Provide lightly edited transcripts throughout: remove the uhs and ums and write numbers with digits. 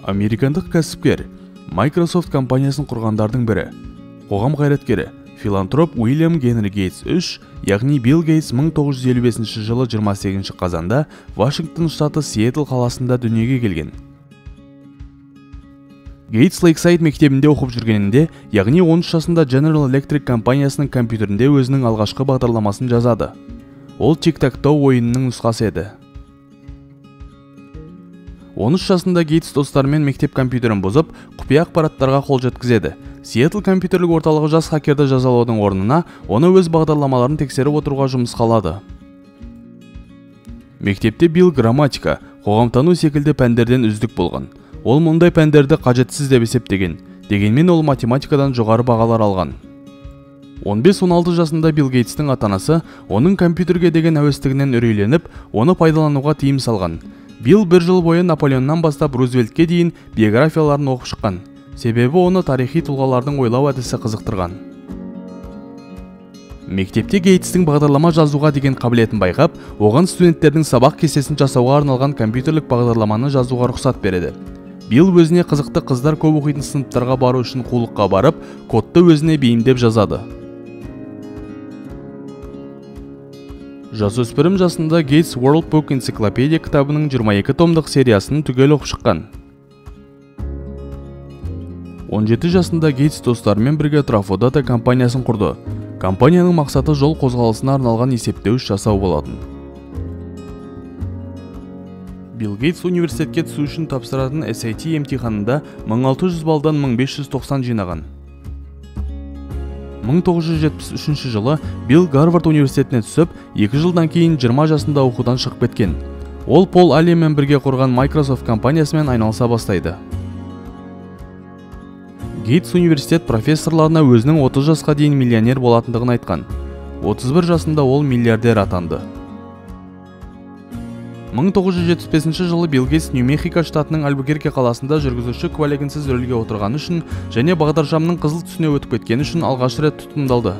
Американдық кәсіпкер, Microsoft компаниясын құрғандардың бірі, қоғам қайраткері, филантроп Уильям Генри Гейтс III, яғни Билл Гейтс 1955 жылы 28 қазанда Вашингтон штаты Сиэтл қаласында дүниеге келген. Гейтс Лейксайд мектебінде оқып жүргенінде, яғни 13 жасында General Electric компаниясының компьютерінде өзінің алғашқы бағдарламасын жазады. Ол Tic-Tac-Toe ойынының нұсқасы еді. 13 жасында Гейтс достарымен мектеп компьютерін бұзып, құпия ақпараттарға қол жеткізеді. Сиэтл компьютерлік орталығы жас хакерді жазалаудың орнына оны өз бағдарламаларын тексеріп отыруға жұмысқа алады. Мектепте Билл грамматика, қоғамтану секілді пәндерден үздік болған. Ол мұндай пәндерді қажетсіз деп есептеген. Дегенмен ол математикадан жоғары бағалар алған. 15-16 жасында Билл Гейтстің ата-анасы оның компьютерге деген әуестігінен үрейленіп, оны пайдалануға тыйым салған. Билл бір жыл бойы Наполеоннан бастап Рузвельтке дейін биографияларын оқып шыққан. Себебі оны тарихи тұлғалардың ойлау әдісі қызықтырған. Мектепте Гейтстің бағдарлама жазуға деген қабілетін байқап, оған студенттердің сабақ кестесін жасауға арналған компьютерлік бағдарламаны жазуға рұқсат береді. Билл өзіне қызықты қыздар көп оқитын сыныптарға бару үшін қулыққа барып, кодты өзіне бейімдеп жазады. Жасөспірім жасында Гейтс World Book Encyclopedia кітабының 22 томдық сериясын түгел оқып шыққан. 17 жасында Гейтс достарымен бірге Trafodata компаниясын құрды. Компанияның мақсаты жол қозғалысына арналған есептеуіш жасау болатын. Билл Гейтс университетке түсу үшін тапсыратын SAT емтиханында 1600 балдан 1590 жинаған. 1973 жылы Билл Гарвард университетіне түсіп, 2 жылдан кейін 20 жасында оқудан шығып кеткен. Ол Пол Алленмен бірге құрған Microsoft компаниясымен айналыса бастайды. Гейтс университет профессорларына өзінің 30 жасқа дейін миллионер болатындығын айтқан. 31 жасында ол миллиардер атанды. 1975 жылы Билл Гейтс Нью-Мехико штатының Альбукерке қаласында жүргізуші куәлігінсіз рөлге отырғаны үшін және бағдаршамның қызыл түсіне өтіп кеткені үшін алғаш рет тұтқындалды.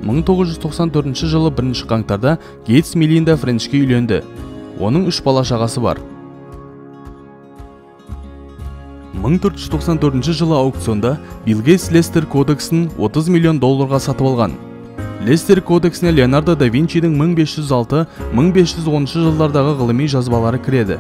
1994 жылы 1 қаңтарда Гейтс Мелинда Френчке үйленді. Оның 3 бала-шағасы бар. 1494 жылы аукционда Билл Гейтс Лестер кодексін 30 миллион долларға сатып алған. Лестер кодексіне Леонардо да Винчидің 1506-1510 жылдардағы ғылыми жазбалары кіреді.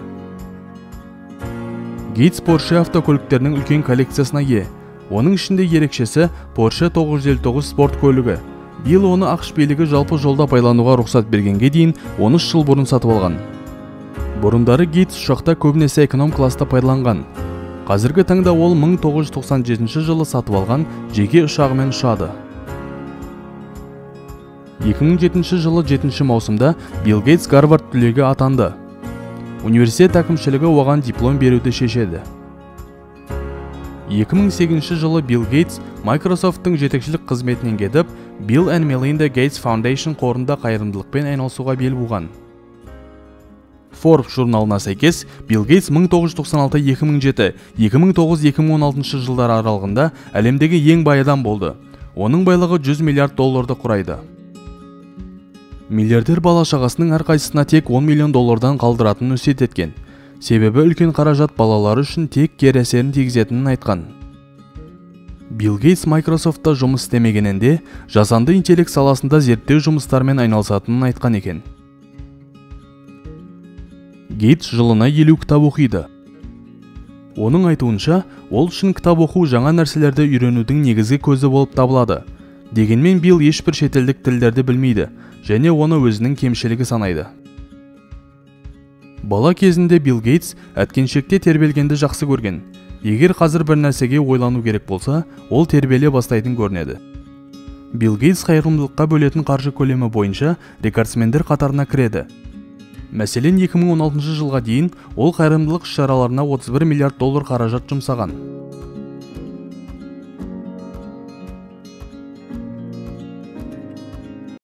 Гейтс Porsche автокөліктерінің үлкен коллекциясына ие. Оның ішінде ерекшесі Porsche 959 спорт көлігі. Билл оны ақш билігі жалпы жолда пайдалануға рұқсат бергенге дейін 13 жыл бұрын сатып алған. Бұрындары Гейтс ұшақта көбінесе эконом класста пайдаланған. Қазіргі таңда ол 1997 жылы сатып алған жеке ұшағымен ұшады. 2007 жылы 7 маусымда Билл Гейтс Гарвард түлегі атанды. Университет әкімшілігі оған диплом беруді шешеді. 2008 жылы Билл Гейтс Microsoft-тың жетекшілік қызметінен кетіп, Bill and Melinda Gates Foundation қорында қайырымдылықпен айналысуға бел буған. Forbes журналына сәйкес, Билл Гейтс 1996-2007, 2009-2016 жылдар аралығында әлемдегі ең бай адам болды. Оның байлығы 100 миллиард долларды құрайды. Миллиардер бала-шағасының әрқайсысына тек 10 миллион доллардан қалдыратынын өсиет еткен. Себебі үлкен қаражат балалары үшін тек кері әсерін тигізетінін айтқан. Билл Гейтс Microsoftта жұмыс істемегенінде жасанды интеллект саласында зерттеу жұмыстарымен айналысатынын айтқан екен. Гейтс жылына 50 кітап оқиды. Оның айтуынша, ол үшін кітап оқу жаңа нәрселерді үйренудің негізгі көзі болып табылады. Дегенмен Билл ешбір шетелдік тілдерді білмейді және оны өзінің кемшілігі санайды. Бала кезінде Билл Гейтс әткеншекте тербелгенді жақсы көрген. Егер қазір бір нәрсеге ойлану керек болса, ол тербеле бастайтын көрінеді. Билл Гейтс қайырымдылыққа бөлетін қаржы көлемі бойынша рекордсмендер қатарына кіреді. Мәселен, 2016 жылға дейін ол қайырымдылық іс-шараларына 31 миллиард доллар қаражат жұмсаған.